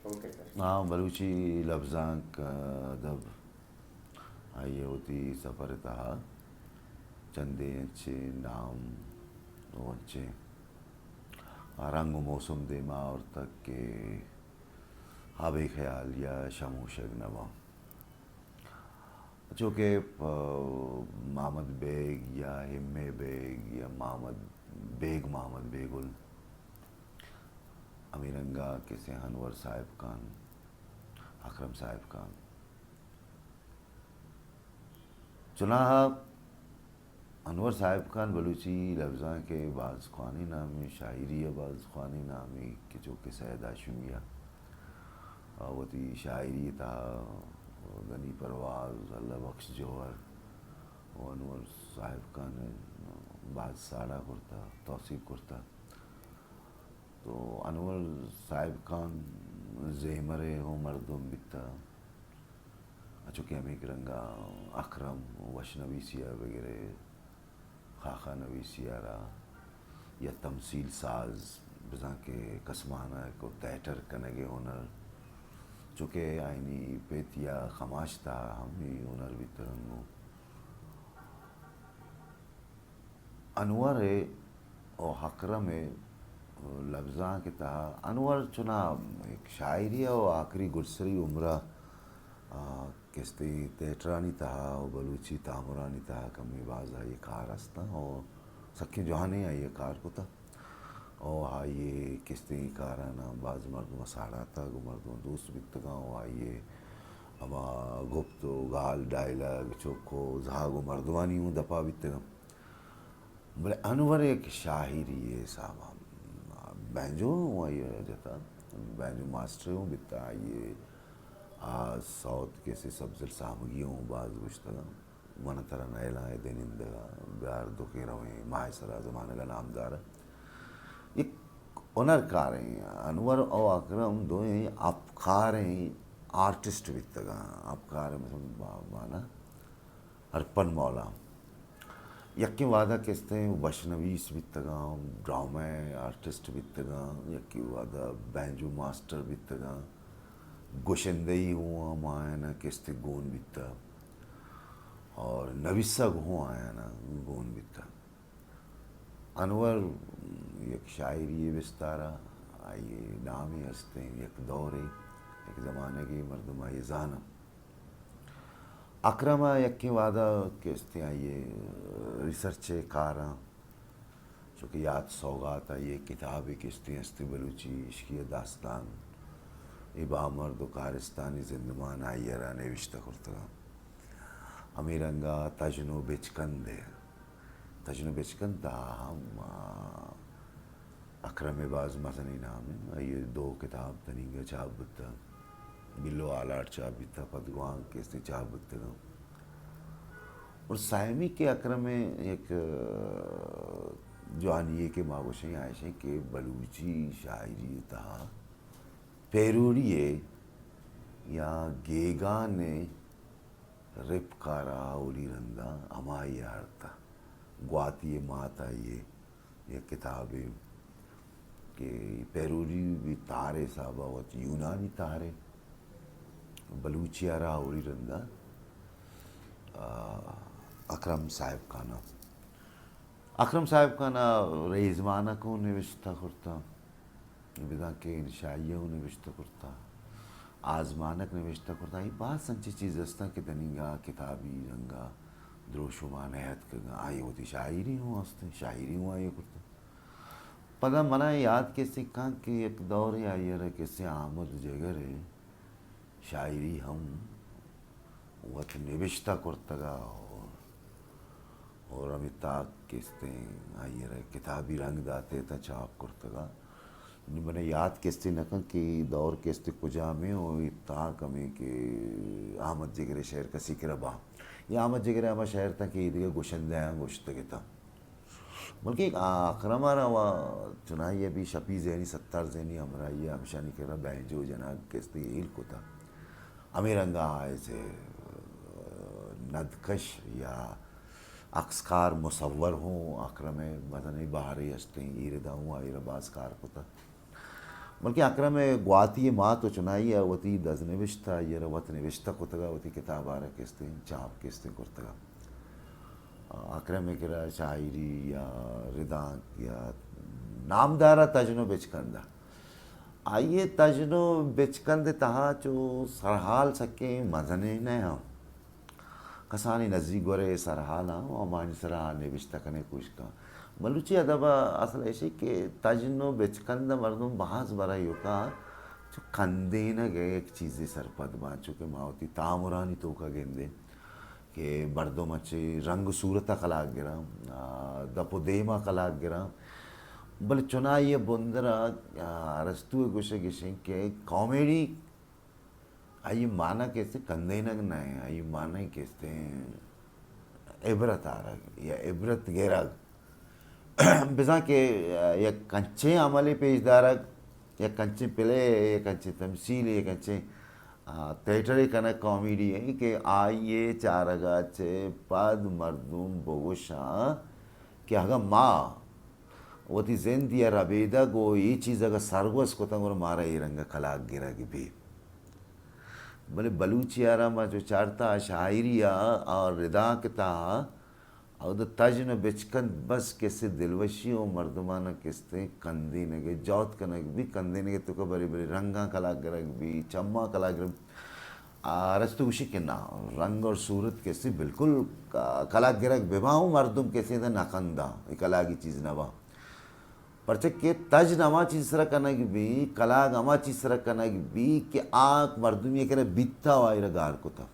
Okay sir. ہاں، بلوچی لبزانک، ادب، آئی ء وتی سفر ء تہا چندے انچیں نام و انچیں رنگ و موسم دیما آورتگ کہ آ بے خیال یا شموشگ نہ باں۔ چو کہ، آ، محمد بیگ یا ہمے بیگ یا محمد بیگ، محمد بیگل، ہمے رنگا کسے انور صاحب خان، اکرم صاحب خان۔ چوناہا انور صاحب خان بلوچی لبزانک ء باز خوانیں نامے، شاعری ء باز خوانیں نامے کہ چو کہ سید ہاشمی ء وتی شاعری ء تہا غنی پرواز، اللہ بخش جوہر و انور صاحب خان ء باز ساڑا کرتا، توسیپ کرتا۔ تو انور صاحب خان زیمر ء ہوں مردم بیتا، انچو کہ ہمے رنگا اکرم وش نویسی ء بگرے، خاخا نویسی ء را یا تمثیل ساز، بزاں کہ کسمانک و تھیٹر کنگ ء ہنر، چونکہ آئینی پت یا کماش تہا ہم اے ہنر بیتگ انت۔ انور ء و اکرم ء لبزانک ء تہا انور چنا یک شاعری ء و آخری گڈسری عمر ء، آ، کستے تھیٹرانی تہا و بلوچی تامرانی تہا کمے باز آئی ء کار است انت و سکیں جوانیں آئی ء کار کتگ و آئی ء کستیں کاراناں باز مردم ء ساڑاتگ و مردم ء دوست بیتگاں و آئی ء ہما گپت و گال، ڈائیلاگ، چک و زہگ و مردمانی اوں دپا بیتگاں۔ بلے انور یک شاعری ء حساب ء بینجو اوں آئی ء جتا، بینجو ماسٹر اوں بیتا، آئی ء آ سوت کسے سبزل سامگی اوں باز گوشتگاں۔ من ترا نیلاں اے دے نندگ ء، بیار دکیں رویں ماہ سرا زمانگ ء نامدار ء۔ یک ہنرکاریں انور او اکرم دوئیں اپکاریں آرٹسٹ بیتگاں۔ اپکار مثلاً با-، مانا ارپن مولا۔ یکیں وہدا کستیں بشنویس بیتگاں، ڈرامہ آرٹسٹ بیتگاں، یکیں وہدا بینجو ماسٹر بیتگاں، گشندہی ہوں ہمایانا کستے گون بیتا اور نویسگ ہوں آیانا گون بیتا۔ انور یک شاعری بستارا، آئی نامی ہستیں، یک دورے، یک زمانگے مردم آئی زانا۔ اکرم ء یکیں وہدا کہ استیں آئی ء ریسرچ ء کاراں، چونکہ یات سوگات آئی ء کتابے کہ استیں، استیں بلوچی عشقی ء داستان، اے بامرد و کارستانی زندمان آئی ء را نوشتہ کرتگاں۔ ہمے رنگا تژن و بچکند ء، تژن و بچکند ء ہم، آ، اکرم ء باز مزنیں نام انت۔ آئی ء دو کتاب تنیگا چاپ بوتگ۔ بلو آلارٹ چاپ بیتگ، پد گوانک کستے چاپ بوتگ انت۔ اور سیمی کہ اکرم ء یک، آ، جوانی یے کہ ما گوشیں آ ایش انت کہ بلوچی شاعری ء تہا پیروڈی ء یا گیگان ء رپکارا اولی رندا ہمائی ء آرتا۔ گواتی ء مات آئی ء یک کتابے کہ پیروڈی بی تہر ء حسابا وت یونانی تہر ء بلوچی ء را اولی رندا، آ، اکرم صاحب خان ء، اکرم صاحب خان ء ریزمانک اوں نوشتہ کرتاں۔ بزاں کہ انشائیہ اوں نبشتہ کرتہ، آزمانک نبشتہ کرتہ، اے باز انچیں چیز استاں کہ تنیگا کتابی رنگا دروشما نیاتکگاں۔ آئی وتی شاعری ہوں استیں، شاعری ہوں آئی کرتہ۔ پدا منا یاد کسے کن کہ یک دورے آئی را کسے احمد جگر ء شاعری ہم وت نبشتہ کرتگا اور، اور ہمے تاک کستیں آئی را کتابی رنگ داتے تا چاپ کرتگا۔ نی منا یاد کسے نہ کن کہ اے دور کستے کجامیں و اے تاک ہمیں کہ احمد جگر شعر کسی کرا با۔ یا احمد جگر ہما شعر تا کہ اے دگہ گشندہ ہم گشتگ تا۔ بلکہ آ اکرم ء را و چنائی ء بی شپی زینی، ستار زینی ہمراہی ء ہمشانی کرا بینجو جناگ کستے ہیل کتا۔ ہمے رنگا آ ایسے ندکش یا عکسکار مصور ہوں اکرم ء مزنیں بہرے ہستیں، ایردا ہوں آئی را باز کار کتا۔ بلکیں اکرم ءِ گواتی ءِ مات ءُ چنائی ءَ وتی دزنبشتہ آئی ءَ را وت نبشتہ کتگ ءُ وتی کتاب ءَ را کستیں چاپ کستیں کرتگ۔ اکرم ءِ کرا شاعری یا ردانک یا نامدار ءَ تژن ءُ بچکند ءَ، آئی ءِ تژن ءُ بچکند ءِ تہا چو سرحال سکیں مزنیں نہ آں۔ کسانیں نزیک گورے سرحالاں ءُ ہمانی سرا آ نبشتہ کنگ ءِ کوشش کن۔ بلوچی ادب ءِ اصل ایش کہ تژن ءُ بچکند ءَ مردم باز برا ایوکا چو کندینگ ءِ یک چیزے سرپد باں، چونکہ ما وتی تامرانی توکا گندیں کہ مردم چہ رنگ ءُ صورت ءَ کلاگ گراں، آ، دپ ءُ دیم ءَ کلاگ گراں، بلے چنائی ءِ بندر ءَ، آ، ارسطو ءِ گوشگ اش انت کہ کامیڈی آئی ءِ معنی کسے کندینگ نہ انت، آئی ءِ معنی کسے عبرت آرگ یا عبرت گرگ۔ بزاں کہ یک انچیں عملے پیش دارگ، یک انچیں پلے، یک انچیں تمثیلے، یک انچیں، آ، تھیٹرے کنگ کامیڈی انت کہ آئی ءِ چارگ ءَ چہ پد مردم بگوشاں کہ اگاں ما وتی زند ءِ ربیدگ ءُ اے چیز اگاں سرگوز کتگ، گڑا مارا اے رنگ ءَ کلاگ گرگ بیت۔ بلے بلوچی ءَ را ما چو چارتا شاعری ءَ اور ردانک ءِ تہا اود تژن ءُ بچکند بس کسے دلوشی ءُ مردماناں کستیں کندینگ ءِ جہد کنگ بیت، کندینگ ءِ توکا برے برے رنگاں کلاگ گرگ بیت، چماں کلاگ گرگ بیت۔ ارسطو گوشی کہ نا، رنگ اور صورت کسے بالکل ک-، کلاگ گرگ بباں ءُ مردم کسے داں نہ کنداں، اے کلاگی چیز نہ باں۔ پرچہ کہ تژن ہما چیز سرا کنگ بی، کلاگ ہما چیز سرا کنگ بی کہ آ مردمی کرا بیتا ءُ آئی را گار کتا۔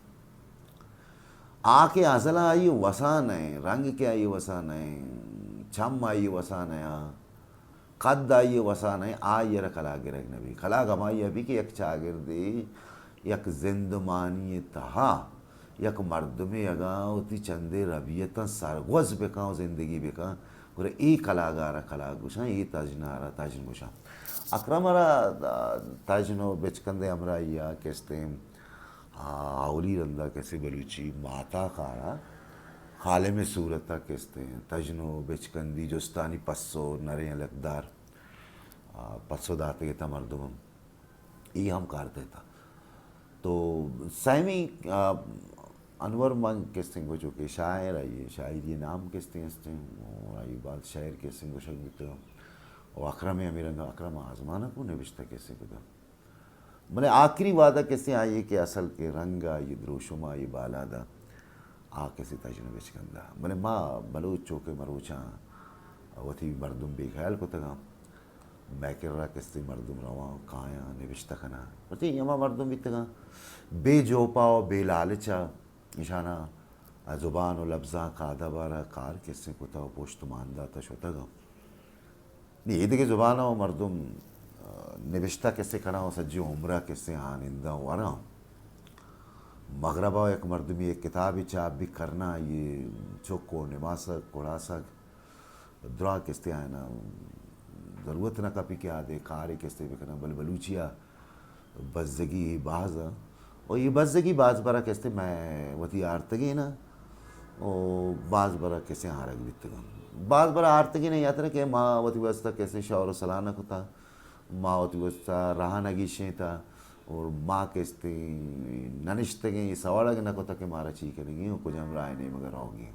آ کہ ازل ءَ آئی وسا نہ انت، رنگ کہ آئی وسا نہ انت، چم آئی وسا نہ انت، قد آئی وسا نہ انت، آئی را کلاگ گرگ نہ بی۔ کلاگ ہمائی بی کہ یک چاگردے یک زندمانی تہا یک مردمے اگاں وتی چندے ربیتاں سرگوز بکن ءُ زندگی بکن، گڑا اے کلاگ ءَ را کلاگ گوشاں، اے تژن ءَ را تژن گوشاں۔ اکرم ءَ را تژن ءُ بچکند ءِ ہمراہی ءَ کستیں، آ، اولی رند ءَ کسے بلوچی ماہتاک ءَ را کالم ءِ صورت ءَ کستیں تژن ءُ بچکندی جستانی پسو نریں لکدار، آ، پسو داتگ ات مردماں۔ اے ہم کارت ءَ ات۔ تو سیمی، آ، انور من کستیں گوشو کہ شاعر آئی ءِ، شاعری ءِ نام کستیں استیں، اور آئی ءِ بعد شعر کستیں گوشگ بیتگ۔ اور اکرم ءَ ہمے رنگ ءَ اکرم آزمانک ءَ نبشتہ کستیں کتگ۔ بلے آخری وہد ءَ کستیں آئی ءِ کہ اصل کہ رنگ ءَ آئی ءِ دروشم ءَ آئی ءِ بالاد ءَ آ کسے تژن ءُ بچکند ءَ۔ بلے ما بلوچ چو کہ مروچاں وتی مردم بے خیال کتگاں، مئے کرا کسے مردم رواں کایاں نبشتہ کناں، پرچہ اے ہما مردم بیتگاں بے جوپا ءُ بے لالچ ءَ، ایشاناں زبان ءُ لبزانک ءُ ادب ءَ را کار کسے کتہ ءُ پشت مان داتہ شتگاں۔ نی اے دگہ زبان ءَ مردم، آ، نبشتہ کسے کناں ءُ سجیں عمر ءَ کسے آنندہ وراں۔ مغرب ءَ یک مردمے یک کتابے چاپ بی کرنا، آئی ءِ چک ءُ نماسگ، کڑاسگ، دراہ کسے آیاں ضرورت نہ کپی کہ آ دے کارے کسے بکناں، بلے بلوچی ءَ بزگی باز ءَ، ءُ اے بزگی باز برا کسے مئے وتی آرتگین ءَ، ءُ باز برا کسے آرگ بیتگاں۔ باز برا آرتگین ءَ یاتر کہ ما وتی واسطہ کسے شور ءُ سلا نہ کتا، ما وتی واسطہ راہ نہ گیشینتا، اور ما کسے نہ نشتگیں، اے سوالگ نہ کتا کہ مارا چی کنگی ءُ کجام راہ ءِ نیمگ ءَ روگی۔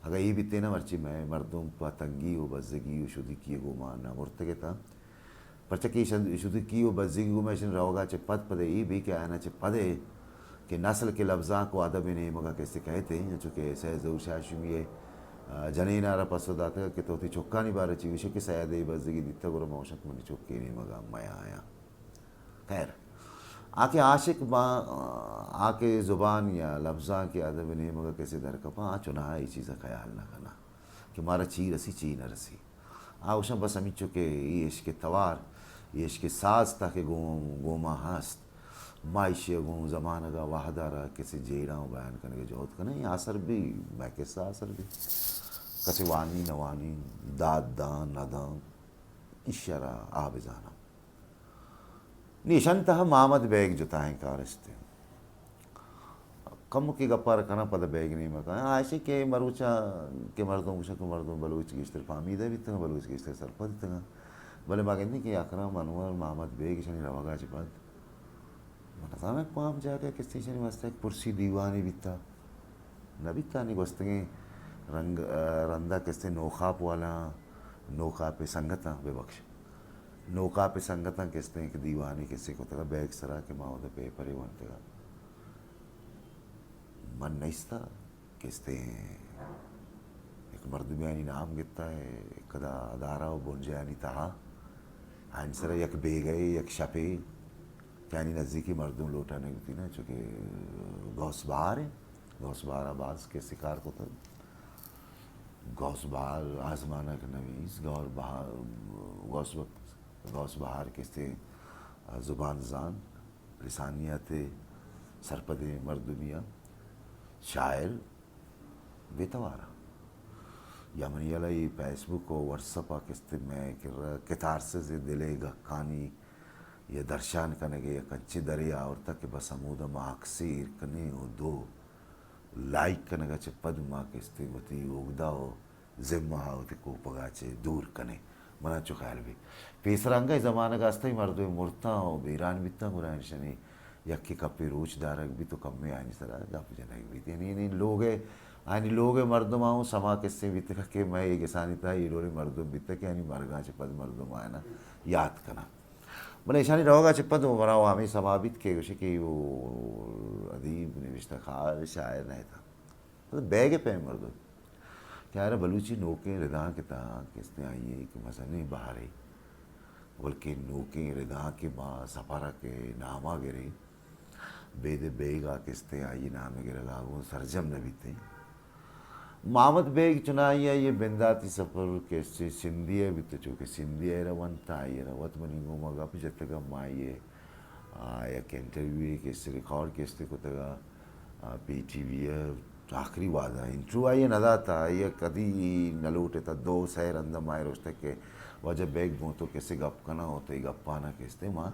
اگاں اے بیتیناں، مرچی مئے مردم پہ تنگی ءُ بزگی ءُ شدیکی ءِ گوما نہ مرتگ اتاں۔ پرچا کہ شد-، شدیکی ءُ بزگی ءِ گوما اشانی روگ ءَ چہ پد پد اے بی کہ آیاں چہ پد ءَ کہ نسل کہ لبزانک ءُ ادب ءِ نیمگ ءَ کسے کئیت، انچو کہ سید ظہور شاہ ہاشمی ءِ، آ، جنین ءَ را پسو داتگ کہ تو وتی چکانی بارہ ءَ چی گوشے کہ سید ءَ اے بزگی دیتگ، گڑا ما گوشاں کہ منی چک اے نیمگ ءَ میاں آیاں۔ خیر، آ کہ عاشق باں، آ کہ زبان یا لبزانک ءُ ادب ءِ نیمگ ءَ کسے در کپاں، آ چوناہا اے چیز ءَ خیال نہ کناں کہ مارا چی رسی، چی نہ رسی۔ آ گوشاں بس ہمینچو کہ اے عشق ءِ توار، اے عشق ءِ ساز تاکہ گوں، گوما ہست، ما ایشی ءَ گوں زمانگ ءَ وہد ءَ را کسے جیڑاں ءُ بیان کنگ ءِ جہد کنیں، آسر بی، مئے کسہ آسر بی۔ کسے وانی نہ وانی، داد داں نہ داں، ایشی ءَ را آ بزاناں۔ نی اشانی تہا مامد بیگ جتائیں کار است انت۔ کمکے گپ ءَ را کناں، پدا بیگ نیمگ ءَ کایاں۔ آ ایش کہ مروچاں کہ مردم گوشاں کہ مردم بلوچ گیشتر پامیدہ بیتگاں، بلوچ گیشتر سرپد بیتگاں۔ بلے ما گندیں کہ اکرم، انور، محمد بیگ اشانی روگ ءَ چہ پد من نزاناں کجام جاگہ کسے اشانی واستہ یک پرسی دیوانے بیتا، نہ بیتا۔ نی گوستگیں رنگ، ءَ، رندا کسے نوکاپ والاں، نوکاپ ءِ سنگتاں، ببخش، نوکاپ ءِ سنگتاں کسے یک دیوانے کسے کتگا بیگ سرا کہ ما اودا پیپرے ونتگا۔ من نیستا۔ کسے یک مردمے آنی نام گپتا، کدا ادارہ و بنجاہانی تہا آنی سرا یک بیگہے، یک شپے کہ آنی نزیکی مردم لوٹائینگ بوتینا، چونکہ غوث بہار ایں، غوث بہار ءَ باز کسے کار کتگ۔ غوث بہار آزمانک نویس، غوث بہار، غوث بخ-، غوث بہار کسے زبان زان، لسانیات ءِ سرپدیں مردمے آ، شاعر، بے توار آ۔ یا منی ہیالا اے فیس بک و واٹس اپ آ کسے مئے کرا کتارسز ءِ دل ءِ گہکانی یا درشان کنگ ءِ یک انچیں درے آورتگ کہ بس ہمودا ما عکسے ایر کنیں و دو لائک کنگ ءَ چہ پد ما کسے وتی اوگدہ و ذمہ ءَ وتی کوپگ ءَ چہ دور کنیں۔ من انچو خیال بیت۔ پیسرا انگہ اے زمانگ ءَ استیں مردم مرتاں و بیران بیتاں، گڑا ایشانی یکے کپے روچ دارگ بیت و کمے آنی سرا گپ جنگ بیت۔ یعنی، یعنی لوگ ءِ، آنی لوگ ءِ مردم آؤں سما کسے بیتگ کہ مئے اے گسانی تہا اے ڈولیں مردم بیتگ کہ آنی مرگاں چہ پد مردم آیانا یات کناں۔ بلے ایشانی روگ ءَ چہ پد منا و ہمے سما بیت کہ گوشے کہ او ادیب، نبشتہ کار، شاعر نہ اتاں۔ مطلب بیگ ءِ پیم مردم کہ آرا بلوچی نوکیں ردانک ءِ تہا کسے آئی ءِ کہ مزنیں بہرے، بلکیں نوکیں ردانک ءِ ما سفرک ءِ نام ءَ گریں، بید بیگ ءَ کسے آئی ءِ نام ءِ گرگ ءَ گوں سرجم نہ بیتیں۔ محمد بیگ چنائی ءَ یہ بنداتی سفر کسے سندھی ءَ بیت، چونکہ سندھی ءَ را ونت، آئی ءَ را وت منی گوما گپ جتگ ءَ ما یہ، آ، یک انٹرویو کسے ریکارڈ کسے کتگ ءَ، آ، پی ٹی وی ءَ آخری وہد ءَ انٹرویو آئی ءَ نہ دات، آئی ءَ کدی نہ لوٹ ات، دو سئے رند ءَ ما ءَ گوشتگ کہ واجہ بیگ گوں تو کسے گپ کناں و تئی گپانا کسے ما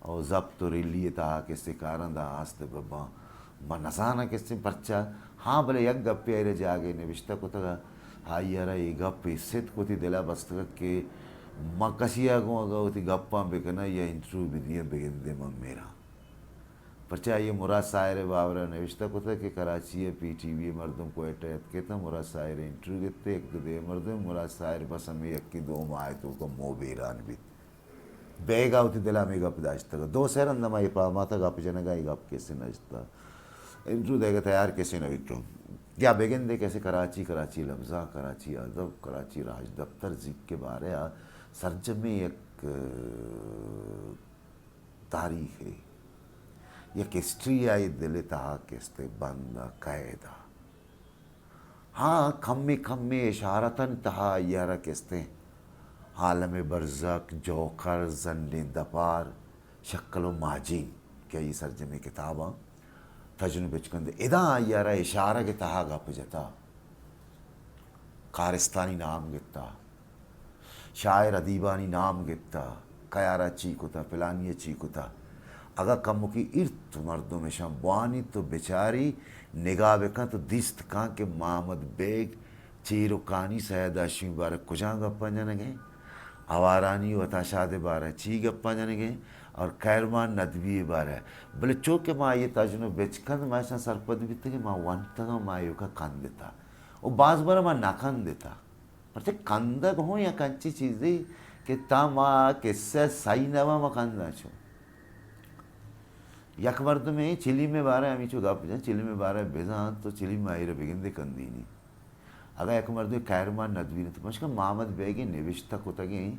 او ضبط و ریلی ءِ تہا کسے کاراں داں آست بباں۔ من نزاناں کسے پرچا۔ ہاں، بلے یک گپے آئی ءَ را جاگہے نبشتہ کتگ ءَ، آئی ءَ را اے گپ اے ستک وتی دل ءَ بستگ کہ من کسی ءَ گوں اگاں وتی گپاں بکناں یا انٹرویو بدیاں بگندے من میراں۔ پرچا آئی ءَ مراد ساحر ءِ بابر ءَ نبشتہ کتگ کہ کراچی ءَ پی ٹی وی ءِ مردم کوئٹہ ءَ اتک ات، مراد ساحر ءِ انٹرویو گپت، یک دو دگہ مردم، مراد ساحر بس ہمے یکیں دو ماہ ءِ توک ءَ مو بیران بیت۔ بیگ ءَ وتی دل ءَ ہمے گپ داشتگ۔ دو سئے رند ما اے پہمات ءَ گپ جنگ ءَ اے گپ کسے نہ جتگ۔ انٹرویو دئیگ ءَ تیار کسے نہ بیتگ۔ یا بگندے کسے کراچی، کراچی لبزانک، کراچی ادب، کراچی راجدپتر، زیک ءِ بارہ ءَ سرجمیں یک تاریخے، یک ہسٹری آئی دل ءِ تہا کسے بند ءَ قید ءَ۔ ہاں، کمے کمے اشارتانی تہا آئی ءَ را کسے عالم برزخ، جوکر، زنڈیں دپار، شکل و ماجین کہ آئی سرجمیں کتاباں تژن و بچکند، ادا آئی ءَ را اشارگ ءِ تہا گپ جتا، کارستانی نام گپتا۔ شاعر ادیبانی نام گپتہ، کئے آرا چی کتہ، پلانی ءَ چی کتہ۔ اگاں کمکے ایرت مردم اشاں بوانیت و بچاری، نگاہ بکنت و دیست کن کہ محمد بیگ چیر و کانی سید ہاشمی بارہ کجام گپاں جنگ ءَ، ہوارانی و عطا شاد ءِ بارہ چی گپاں جنگ ءَ، اور خیرمان ندوی ءِ بارہ۔ بلے چو کہ ما آئی ءِ تژن و بچکند ما اشاں سرپد بیتگیں، ما ونتگاں، ما ایوکا کندتہ۔ و باز برا ما نہ کندتہ۔ پرچہ کندگ ہوں یک انچیں چیزے کہ تاں ما کسہ سہی نہ باں، ما کنداں چو۔ یک مردمے چلیم ءِ بارہ ءَ ہمینچو گپ جن، چلیم ءِ بارہ ءَ بزانت تو چلیم ءَ آئی را بگندے کندینی۔ اگاں یک مردمے خیرمان ندوی نہ تو پمشکا محمد بیگ ءِ نبشتہ کتگیں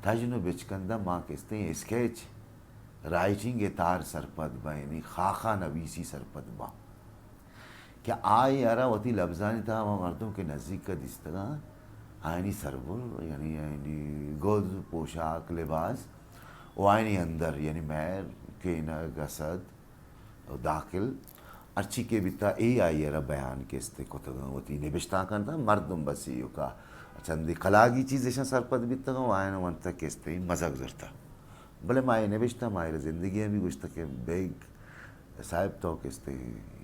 تژن و بچکنداں ما کستیں اسکیچ رائٹنگ ءِ تہا سرپد باں، یعنی خاخا نویسی سرپد باں۔ کہ آئی ءَ را وتی لبزانی تہا ہما مردم کہ نزیک ءَ دیستگاں، آیانی سربر، یعنی آیانی گد، پوشاک، لباس، و آیانی اندر، یعنی مہر، کینگ، حسد، و داخل، ہرچی کہ بیتا، اے آئی ءَ را بیان کستے کتگاں، وتی نبشتانکاں تہا مردم بس ایوکا چندے کلاگی چیز اشاں سرپد بیتگاں و آیاں ونتہ کستے مزگ زرتہ۔ بلے ما اے نبشتہ، ما اے را زندگی ءَ بھی گوشتہ کہ بیگ صاحب تو کستے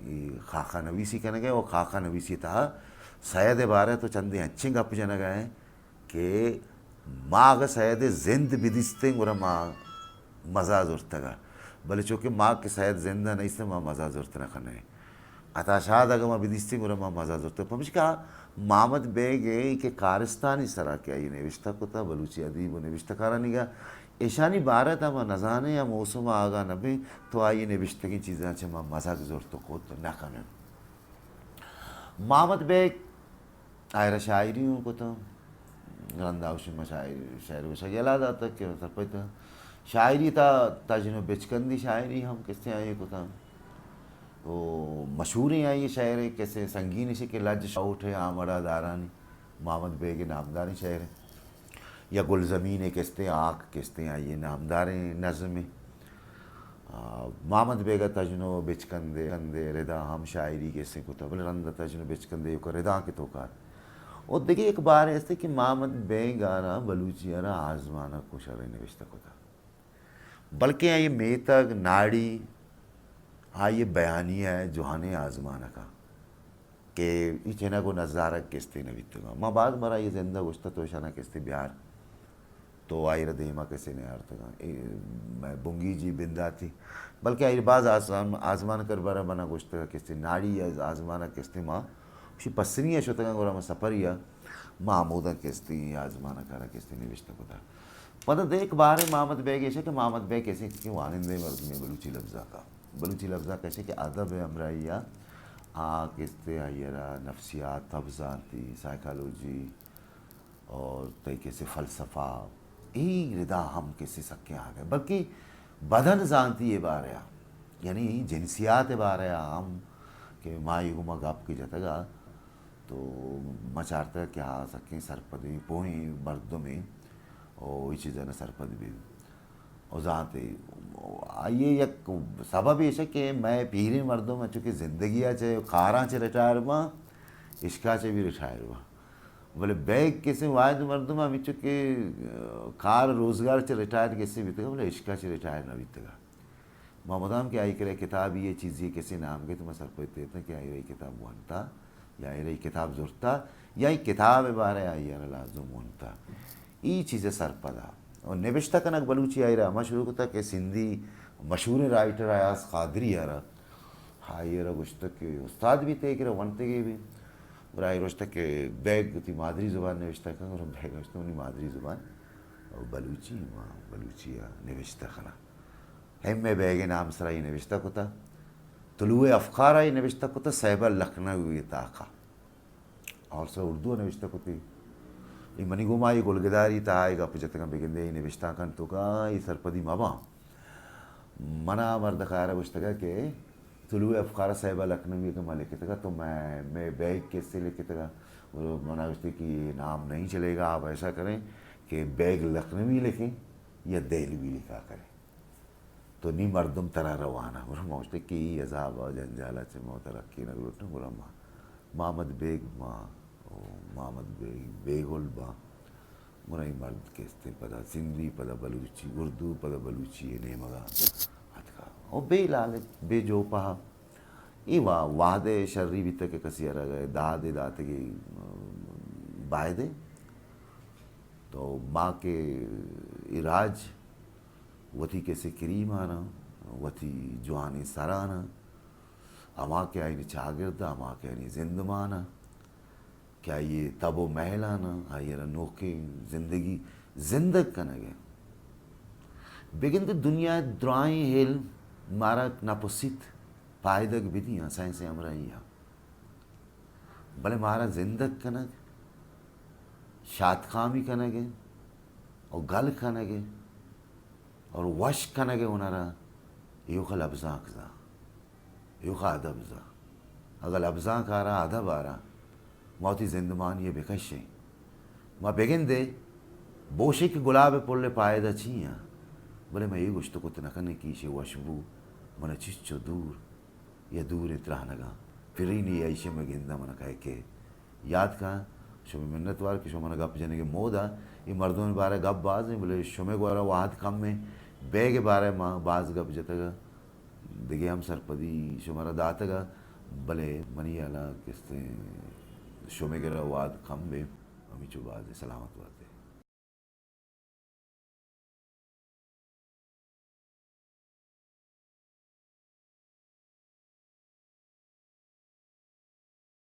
اے خاخا نویسی کنگ ءَ ئے و خاخا نویسی تہا سید ءِ بارہ ءَ تو چندے انچیں گپ جنگ ءَ ئے کہ ما اگہ سید ءِ زند بدیستیں گڑا ما مزہ زرتگ ءَ، بلے چونکہ ما کہ سید زند ءَ نیستیں، ما مزہ زرت نہ کنیں۔ عطا شاد اگہ ما بدیستیں گڑا ما مزہ زرتگ۔ پمشکا محمد بیگ ءِ کہ کارستانی سرا کہ آئی ءَ نوشتہ کتہ، بلوچی ادیب و نوشتہ کارانی گا، ایشانی بارہ ءَ ما نزانیں یا موسم ءَ آگاہ نہ بیں تو آئی ءِ نوشتگیں چیزاں چہ ما مزگ زرت و کت نہ کنیں۔ محمد بیگ آئرا شاعری ہوں کتاں، رندا اوشی ما شاعر، شعر وشگ یلا داتگ کہ سرپد شاعری تا تجن و بچکندی شاعری ہم کسے آئی کتاں۔ و مشہوریں آئی شعر کسے سنگین شے کہ لج شاؤٹ ہے آمڑا دارانی، محمد بیگ نامداریں شعر ہے۔ یا گلزمین کستیں آک کستیں آئی نامداریں نظم ہے۔ آ، محمد بیگ ءَ تژن و بچکندے، کندے ردا ہم شاعری گیسیں کتہ، بلے رند ءَ تژن و بچکندے یک ردا کہ توکا۔ و دگہ یک بارے است کہ محمد بیگ ءَ را بلوچی ءَ را آزمانک و شریں نوشتہ کتہ۔ بلکیں آئی میتگ، ناڑی، آئی بیانیہ ءِ جوانیں آزمانکاں۔ کہ ای چنگ و نزارگ کستے نہ بیتگاں۔ ما باز مرا یہ زندہ گوشتہ تو اشانا کستے بیار، تو آئی را دیما کسے نیارتگاں۔ اے مئے بنگیجی بنداتی، بلکہ آئی باز آزمان، آزمانک ءِ بارہ منا گوشتگ کستے ناڑی از آزمانک کستے ما شی پسنی ءَ شتگاں گڑا ما سفری ءَ ما ہموداں کستے آزمانک ءَ را کستے نوشتہ کتہ۔ پدا دیک بارے محمد بیگ ایشہ کہ محمد بیگ کسے کہ وانندے مردمے بلوچی لبزاکا۔ بلوچی لبزاکا ایشہ کہ ادب ءِ ہمراہی ءَ آ کستے آئی ءَ را نفسیات، تب زانتی، سائیکالوجی اور تئی کسے فلسفہ، اے ردا ہم کسے سکیں آگے، بلکہ بدن زانتی ءِ بارے ءَ، یعنی جنسیات ءِ بارے ءَ ہم کہ ما یہ گما گپ کہ جتگا تو ما چارتگ کہ آ سکیں سرپدیں پوہیں مردمے او اے چیزاں سرپد بی۔ و زانت ئے، آئی ءِ یک سبب ایش کہ مئے پیریں مردم چونکہ زندگی ءَ چہ کاراں چہ ریٹائر باں، عشقا چہ بھی ریٹائر باں، بلے بیگ کسے واحد مردم ہمینچو کہ کار روزگار چہ ریٹائر کسے بیتگ، بلے عشقا چہ ریٹائر نہ بیتگ۔ ما مدام کہ آئی کرے کتابی ءِ چیزی کسے نام گیت، ما سرپد اتاں کہ آئی را اے کتاب وانتا یا آئی را اے کتاب زرتا یا اے کتاب ءِ بارے آئی را لازم وانتا۔ ای چیز ءِ سرپدا۔ و نبشتہ کنگ بلوچی آئی را ہما شروع کتا کہ سندھی مشہوریں رائٹر ایاز قادری ءَ را، آئی ءَ را گوشتگ کہ استاد بیت، اے کرا ونتگے بی۔ گڑا آئی ءَ گوشتگ کہ بیگ وتی مادری زبان نبشتہ کن، گڑا بیگ ءَ گوشتگ منی مادری زبان بلوچی، ما بلوچی ءَ نبشتہ کناں۔ ایم اے بیگ ءِ نام سرا اے نبشتہ کتا۔ طلوع افکار ءَ اے نبشتہ کتا، صیبہ لکھنوی ءِ تاکا۔ اور سر اردو ءَ نوشتہ کتی۔ اے منی گوما اے گلگداری تہا اے گپ جتگاں، بگندے اے نبشتانکاں توکا اے سرپدی مباں۔ منا مرد خیر گوشتگا کہ طلوع افکار صیبہ لکھنوی کہ ما لکھتگا تو میں، میں بیگ کسے لکھتگا۔ اور منا گوشتی کہ یہ نام نہیں چلے گا، آپ ایسا کریں کہ بیگ لکھنوی لکھیں یا دہلوی لکھا کریں۔ تو نی مردم ترا روان ءَ۔ گڑا ما گوشت کہ ای عذاب ءُ جنجال ءَ چہ ما ترقی نہ لوٹاں، گڑا ما محمد بیگ ما، او محمد بیگ بیگل باں۔ گڑا ای مرد کستیں پدا سندھی، پدا بلوچی، اردو، پدا بلوچی ءِ نیمگ ءَ اتکا۔ او بے لالچ، بے جوپہ۔ ای وا-، وہد ءِ شری بیتگ کہ کسی ءَ را داد ءِ داتگی بایدے۔ تو ما کہ ای راج وتی کسے کریماناں، وتی جوانیں سراناں، ہما کہ آئینی چاگرد، ہما کہ آئینی زندمان ءَ، کہ آئی ءِ تب ءُ مہلاناں، آئی ءَ را نوکیں زندگی زندگ کنگ ءَ۔ بگندے دنیا ءِ درائیں علم مارا نپسیت پائدگ بدیاں سائنس ءِ ہمراہی ءَ۔ بلے مارا زندگ کنگ، شاتکامی کنگ ءَ اور گل کنگ ءَ اور وش کنگ ءَ ہنر ءَ ایوکا لبزانک زان، ایوکا ادب زان۔ اگاں لبزانک آرا، ادب آرا، ما وتی زندمانی ءَ بکشیں۔ ما بگندے بوشیں کہ گلاب ءِ پل ءِ پائدہ چی آں، بلے ما اے گوشت کت نہ کنیں کہ ایشی وشبو من چچو دور یا دوریں ترانگاں پرینی، ایشی ءَ مئے گند ءَ من کئے کہ یات کن۔ شمئے منت وار کہ شما من گپ جنگ ءِ مودا۔ اے مردمانی بارہ ءَ گپ باز ایں، بلے شمئے گورا وہد کم ایں۔ بیگ ءِ بارہ ءَ ما باز گپ جتگ ءُ دگہ ہم سرپدی شمارا داتگ ءُ، بلے منی ہیال ءَ کستیں شمئے گورا وہد کم بیں۔ ہمیچو باز ایں۔ سلامت بات۔